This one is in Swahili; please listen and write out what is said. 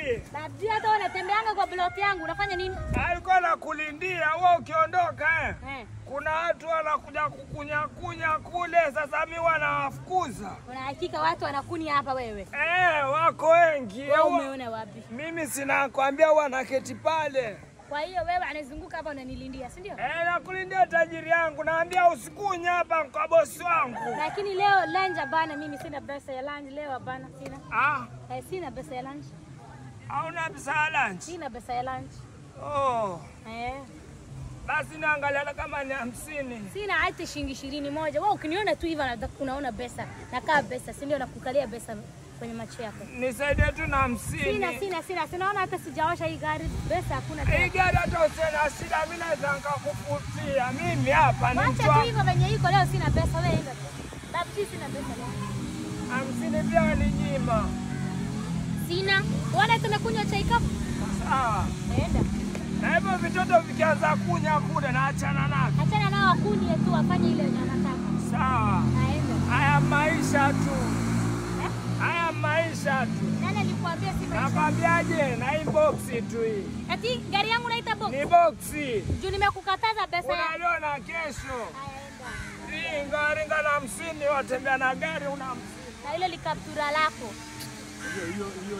Babji. Babji, hata unatembeanga kwa block yangu, unafanya nini? Alikuwa nakulindia wewe ukiondoka eh. Kuna watu wanakuja kukunyakunya kule, sasa mimi wanawafukuza. Una hakika watu wanakunya hapa wewe? Wako wengi. Wewe umeona wapi? Mimi sina kwambia wanaketi pale. Kwa hiyo wewe anazunguka hapa unanilindia, si ndio? Nakulindia tajiri yangu. Naambia usikunya hapa kwa bosi wangu. Lakini leo lunch bana, mimi sina pesa ya lunch leo bana, sina. Sina pesa ya lunch. Hauna pesa ya lunch? Sina pesa ya lunch. Oh. Basi naangalia kama ni 50. Sina hata shilingi 20 moja. Wewe ukiniona tu hivi unaona pesa. Nakaa pesa, si ndio? Nakukalia pesa kwenye macho yako. Nisaidie tu na 50. Sina. Sinaona hata sijaosha hii gari. Pesa hakuna tena. Hii gari hata usina shida, mimi naweza nikakufutia. Mimi hapa ni mtu. Wacha tu hivyo venye iko leo, sina pesa, wewe enda tu. Babji, sina pesa leo. 50 pia ni nyima. Sina. Wana tumekunywa chai kapu. Sawa. Enda. Na hivyo vitoto vikianza kunya kule na achana nao. Achana nao wakunye tu, wafanye ile yenye wanataka. Sawa. Naenda. Haya maisha tu. Haya maisha tu. Nani alikuambia si maisha? Nakwambiaje, na hii box tu hii. Ati gari yangu naita box? Ni box. Juu nimekukataza pesa. Unaliona kesho. Haya enda. Ringa ringa na 50 watembea na gari una 50. Na ile likaptura lako. Hiyo hiyo.